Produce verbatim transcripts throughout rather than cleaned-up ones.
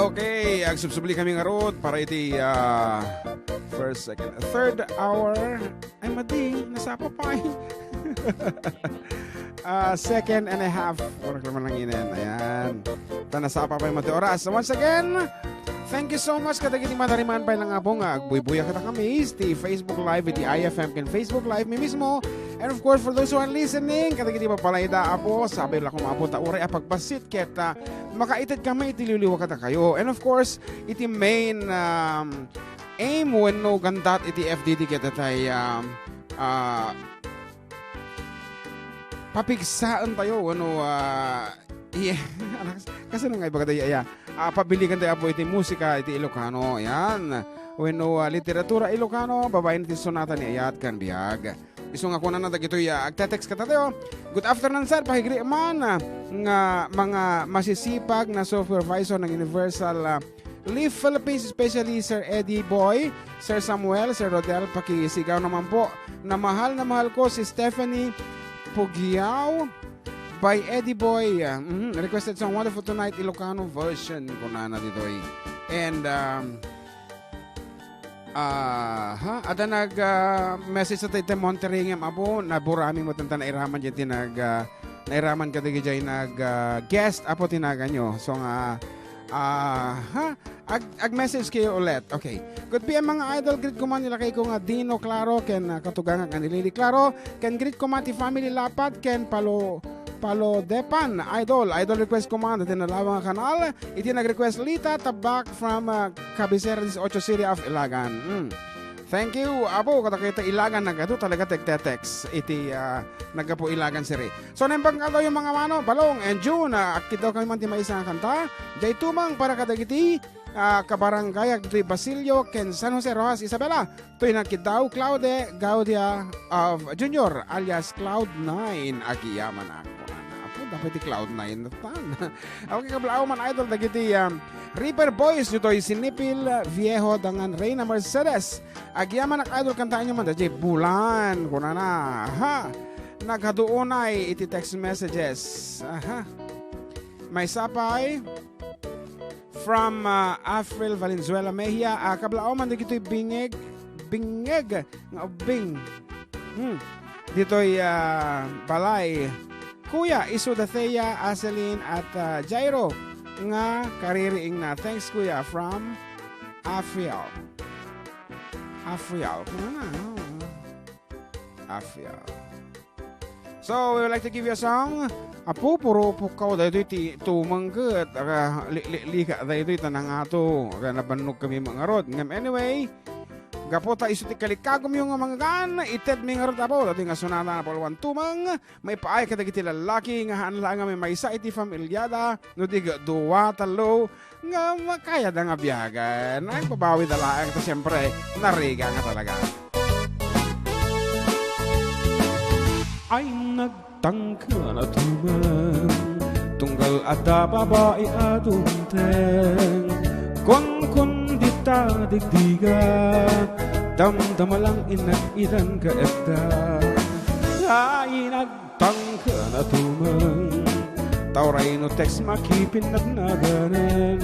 Okay, agsubsubli kami ngarud para iti, ah, first, second, third hour. Ay, madi, nasapa pay. Ah, second and a half. Oras lang man lang inen. Ayan. Ta nasapa pay madi oras. Once again, thank you so much kadagiti madariman pay lang, Apo, nga agbuybuya kadakami iti Facebook Live, iti I F M ken Facebook Live, mi mismo. And of course, for those who are listening, kadagiti papalaida, Apo, sabi la koma, Apo, ta uray a pagbassit ket, ah, makaited kami iti liwliwa kadakayo. And of course, iti main, um, aim wenno gandat iti F D D ket itay, um, ah, papigsaentayo wenno, ah, i-, anak, kasano nga ibaga tayo, aya? Ah, pabiligantayo, Apo, iti musika iti Ilocano. Ayan. Wenno, ah, literatura Ilocano, babaen iti sonata ni Ayat ken biag. Isu nga kunana dagitoy, ah, agte-text kadatayo. Good afternoon, sir. Pakigri man, ah, nga mga masisipag na supervisor ng Universal, ah, Leaf Philippines, especially Sir Eddie Boy, Sir Samuel, Sir Rodel, pakisigaw naman po na mahal na mahal ko si Stephanie Pugiao by Eddie Boy. Ah, mhm. Requested song, Wonderful Tonight, Ilocano version, kunana ditoy. And, um, ah, ha? Ada nag, ah, message sa tayo, Monterrey, nga, Apo, naburami mo tanta nairaman dyan, ti nag, ah, nairaman ka dagiti nag, ah, guest, Apo, tinagan nyo. So nga, ah, ha? Ag-, ag-message kayo ulit. Okay. Good P M, mga idol. Greet ko man, ilakay ko nga Dino Claro, ken, ah, katugangak nga ni Lily Claro, ken greet ko man ti family Lapad, ken Palo, Palo Depan. Idol, idol request ko man, iti nalawang nga kanal, iti nag-request Lita Tabak from, ah, Cabecera, dieciocho City of Ilagan. Mm. Thank you, Apo, kadakita Ilagan, nagadu talaga tektetex iti, ah, naggapu Ilagan City. So, naimbag nga daw yung mga mano, Balong and June, ah, akit daw kami man ti maysa nga kanta. Jay tumang para kadagiti, ah, kabaranggayak ditoy Basilio ken San Jose Roxas, Isabela. Toy nakit daw, Claude Gaudia of Junior alias Cloud Nine. Agiyaman ako. Apo, dapat ti Cloud Nine na tan. Okay, kablaaw man, idol, dagiti, um, River Boys, ditoy Sinipil Viejo, dangan Reyna Mercedes. Agiyaman ak, idol, kantaen nyo man, dayjay Bulan, kunana. Ha? Naghaduunay iti text messages. Aha. Maysa pay from, ah, Afril Valenzuela Mejia. Ah, kablaaw man dagitoy bingeg, bingeg nga ubbing. Hmm. Ditoy, ah, balay. Kuya, isu da Thea, Aselin, at, ah, Jairo nga kaririingna. Thanks, Kuya, from Afril. Afril. Kunana, no? Afril. So, we would like to give you a song. Apo, puro pukkaw daytoy ti tumengget. Aga, li-, li-, lika daytoy ta nangato. Aga, nabannog kami mangarod. Ngem anyway, gapu ta isu ti kalikagumyo nga manggan, itedmi ngarud, Apo, daytoy nga sonata nga pulwan tumeng, maipaay kadagiti lallaki nga haan laeng nga maymaysa iti familiada, no di ga-, dua, tallo, nga makayada nga biagen. Ay, babawi da laeng ta, siyempre, nariga nga talaga. Ay, nagtangken a tumeng, tunggal adda babai a dumteng. Kunkun dita digdiga, damdama lang inak idan ka edda. Ay, nag- tangken a tumeng. Ta uray no text makipinnadnadanen.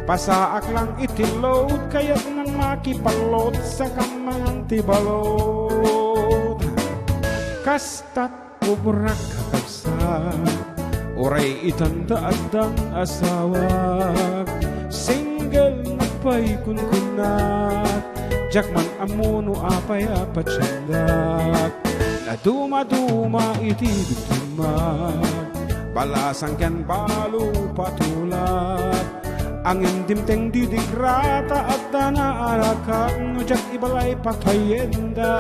Pasaak lang iti load, kayatnan makipalload, saka mangan ti balod. Kastat obrak, kakabsat, uray itanta addan asawak. Single na pay kunkunnak, diak man ammo no apay a patiendak. Nadumaduma iti bigtumag, balasang ken balo patulak. Angin dimteng didigra ta adda naarakak, no diak ibalay patayendak.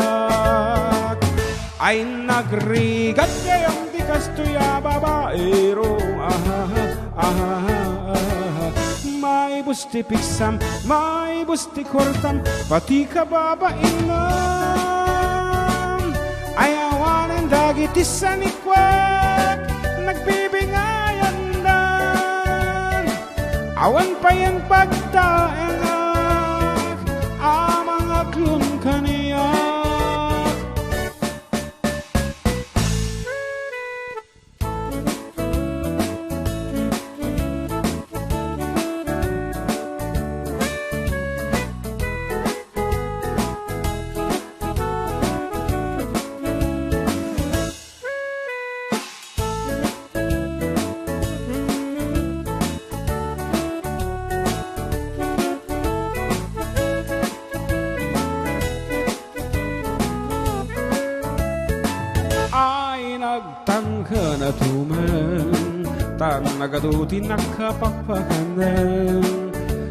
Ay, nagrigat gayam ti kastoy a babaero. Ahaha, ahaha, ahaha. Maibus ti pigsam, maibus ti kuartam, pati kababainam. Ay, awanen dagiti sanikuek, nagbibingayandan. Awan payen pagtaengak a mangaklon kaniak. Nagadu ti nakapakpakanen,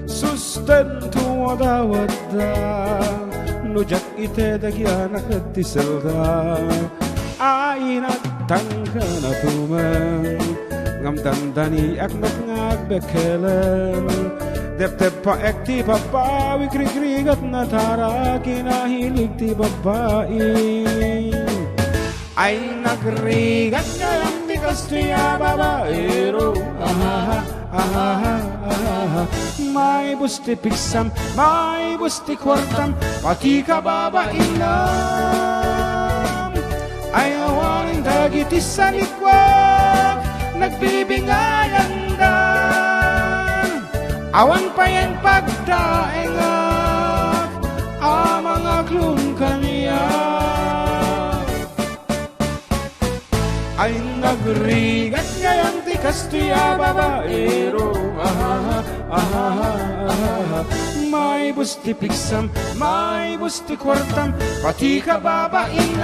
sustento a dawadda, no diak ite dagiti anak ti selda. Ay, nagtangkan a tumeng, ngem dandaniak met nga agbekkelen. Depdeppaek ti babawik, rigrigat na tara, kinahilig ti babbai. Ay, nagrigat gayam ti kastoy a babaero. Ahaha, ahaha, ahaha. Maibus ti pigsam, maibus ti kuartam, pati kababainam. Ay, awanen dagiti sanikuak, nagbibingayandan. Awan payen pagtaengak a mangaklon kaniak. Ay, nagrigat gayam ti kastoy a babaero. Ahaha, ahaha, ahaha. Maibus ti pigsam, maibus ti kuartam, pati kababainam.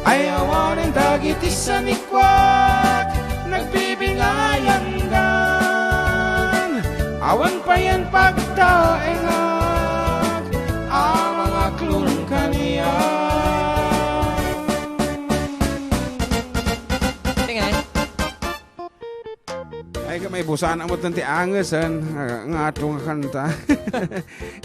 Ay, awanen dagiti sanikuak, nagbibingayandan. Awan payen pagtaengak a mangaklon kaniak. Tingay. Ay, ka may busana met ti angesen, ah, nga ato nga kanta.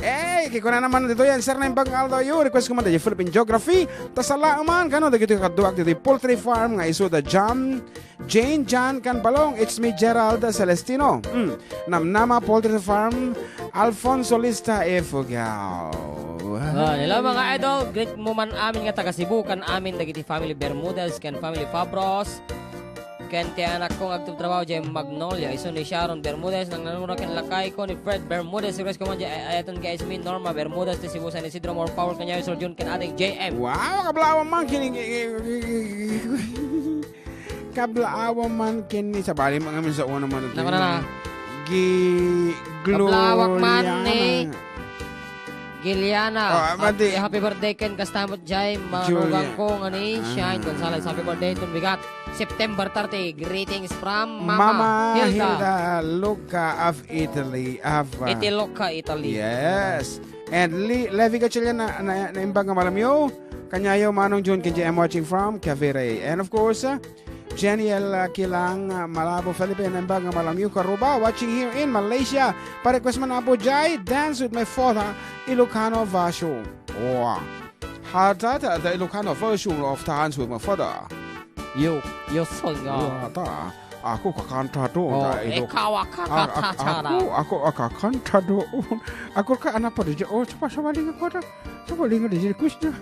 Ey, kikuna naman dito yan, sir, na imbag nga aldaw yo. Request ko man dagiti Philippine Geography. Ta salaman, kano, dagiti kaduak dito Poultry Farm nga isu da Jam, Jane, Jan, kan Balong. It's me, Gerald Celestino. Mm. Namnama Poultry Farm, Alfonso Lista, Ifugao. Ah, hello, mga idol. Greet mo man amin nga taga Cebu, kan amin dagiti family Bermudez, kan family Fabros. Ken ti anakko nga agtrabaho jay Magnolia, isu ni Sharon Bermudez, nang nanura ken lakayko ni Fred Bermudez, request ko man jay ay-, ayaton guys mi, Norma Bermudez, ti Cebu, San Isidro, more power kaniak, Sir Jun, ken Ading J M. Wow, kablaawan man ken, kablaawan man ken ni sabali man ngamin sa una man. Nako na na. Gi-, Kablawak man Gloriana. Ni Giliana. Oh, ah, madi- Happy, happy birthday ken kasta met jay Julia. Manugangko nga ni Ah. Shine Gonzalez. Happy birthday ton bigat. September thirty. Greetings from Mama Mama Hilda. Hilda Lucca of Italy. Of, uh, Italy, Lucca, Italy. Yes. And Li-, Levi Gatchalian na, na, naimbag nga malamyo. Kaniayo, Manong Jun, K J M watching from Cavite. And of course, uh, Jenny L, uh, Kilang, uh, Malabo, Philippine, naimbag nga malamyo, Karuba, watching here in Malaysia. Pa-request man, Apo Jai, Dance with My Father, Ilocano version. Wow. Hada, the, the Ilocano version of Dance with My Father. Yo, yo, soy, uh, Yo, ata. Ako kakanta doon. Oh, ikaw ang kakanta, ako, ako ang kakanta doon. Ako ka, anak pa, di dyan. Oh, sapa, sapa, di nga ko, sapa, di nga, di dyan, quiz na.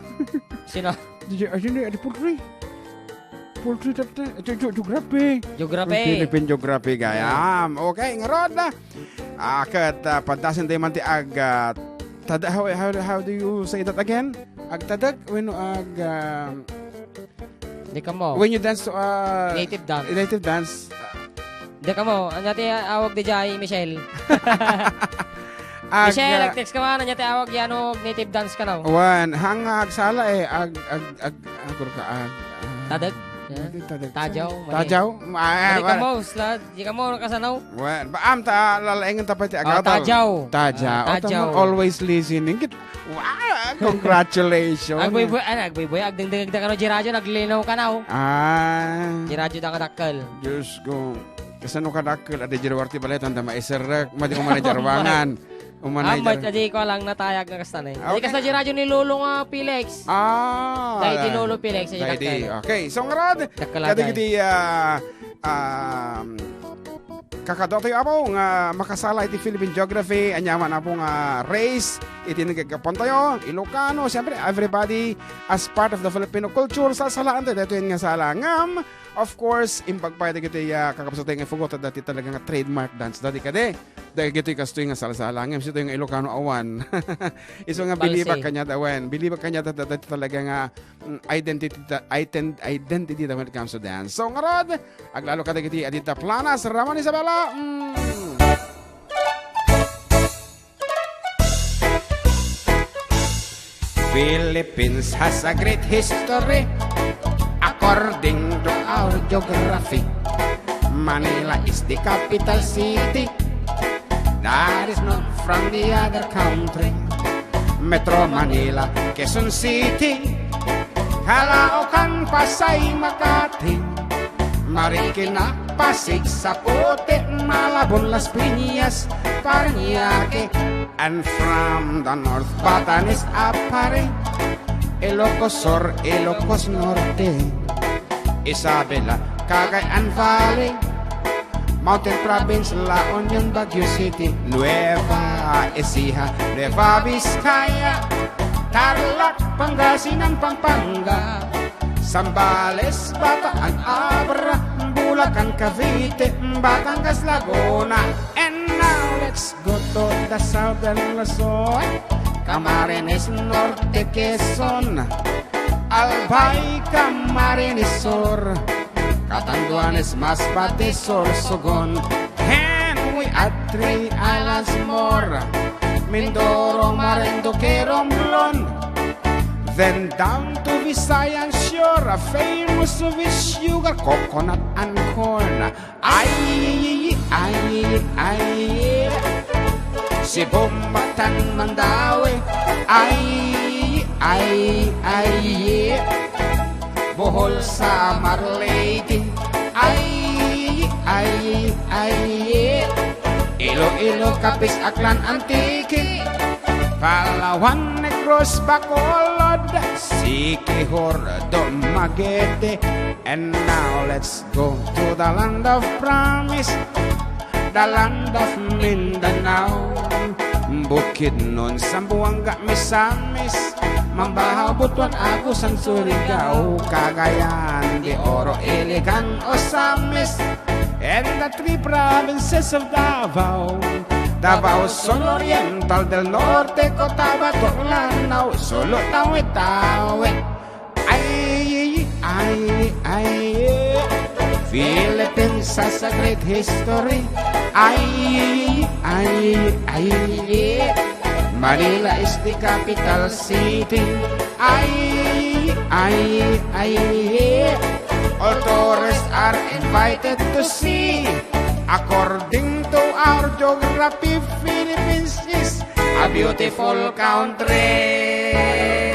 Sino? Di dyan, ay, sino, di, poultry. Poultry, tata, ito, ito, geography. Geography. Philippine geography, gayam. Okay, ngarod na. Ah, ket, ah, padasen tayo man ti ag, ah, tada-, how, how, how do you say that again? Agtadek, wenno ag, ah, Di ka mo. When you dance to, ah, Native dance. Native dance. Di ka mo. Anya ti awag di jay, Michelle? Ag, Michelle, ah, nag-text ka man. Anya ti awag yan o native dance ka na? Wan, hang agsala eh. Ag, ag, ag, agor ka, ag, ah. Tadek? Hindi, tadek. Tajaw, mali. Tajaw? Ah, mali ka wala. Mo, sla-, di ka mo nakasanaw? Wan, ba, am, ta, lalaingan ta pa ti agaw, tajaw. Tajaw. Ah, tajaw. Always listening. Kit-, Wow! Congratulations! Agbuybuy-, ano, agbuybuy, agdengdengag da kano, Jirajo, naglinaw ka na, oh. Ah. Jirajo da nga dakkel. Diyos ko. Kasano ka dakkel? Adi, Jiro, warti baletan, da maiserrek. Madi ko manay jarwangan. Umanay Amay, jar- adi ko lang natayag nga kastan, eh. Okay. Adi kasla Jirajo ni Lolo nga Felix. Ah. Dahil di Lolo Felix, adi dakkel. Okay, so, ngarod, dakkel agay. Kadagiti, ah, um, kakadua tayo, Apo, nga makasala iti Philippine Geography, aniaman, Apo, nga race, iti nagagapan tayo, Ilocano, siyempre, everybody as part of the Filipino culture, sasalaan tayo, dito yun nga sala. Ngam, of course, imbag pa iti, ah, kakabsat tayo nga ifugot, dati talaga nga trademark dance, dati kadi, dati kastoy nga salasala, ngam, sito yung Ilocano awan. Iso nga bilibak kanya, awan, bilibak kanya, dati talaga nga, mm, identity ta, iden-, identity ta when it comes to dance. So, ngarod, aglalo kadagiti adita planas, Ramon Isabela, mm. Philippines has a great history. According to our geography. Manila is the capital city. That is not from the other country. Metro Manila, Quezon City, Caloocan, Pasay, Makati, Marikina, Pasig, Zapote, Malabon, Las Piñas, Parañaque, and from the north, Batanes, Aparri, Ilocos Sur, Ilocos Norte, Isabela, Cagayan Valley, Mountain Province, La Union, Baguio City, Nueva Ecija, Nueva Vizcaya, Tarlac, Pangasinan, Pampanga, Zambales, Bataan, Abra, Bulacan, Cavite, Batangas, Laguna. And now let's go to the southern Luzon, Camarines Norte, Quezon, Albay, Camarines Sur, Catanduanes, Masbate, Sorsogon. And we add three islands more: Mindoro, Marinduque, Romblon. Then down to Visayan Shore, famous with sugar, coconut, and corn. Ay, ay, ay, ay. Cebu, Bataan, Mandaue. Ay, ay, ay, ay. Bohol, Samar, Leyte. Ay, ay, ay, ay. Iloilo, Capiz, Aklan, Antique, Palawan, Negros, Bacolod, Siquijor, Dumaguete. And now let's go to the land of promise, the land of Mindanao. Bukidnon, Zamboanga, Misamis, Mambaha, Butuan, Agusan, Surigao, Cagayan de Oro, Iligan, Ozamiz, and the three provinces of Davao: Davao Sur Oriental, del Norte, Cotabato, Lanao, Sulu, Tawi-Tawi. Ay, ay, ay, Philippines has a great history. Ay, ay, ay, Manila is the capital city. Ay, ay, ay, all tourists are invited to see. According to our geography, Philippines is a beautiful country.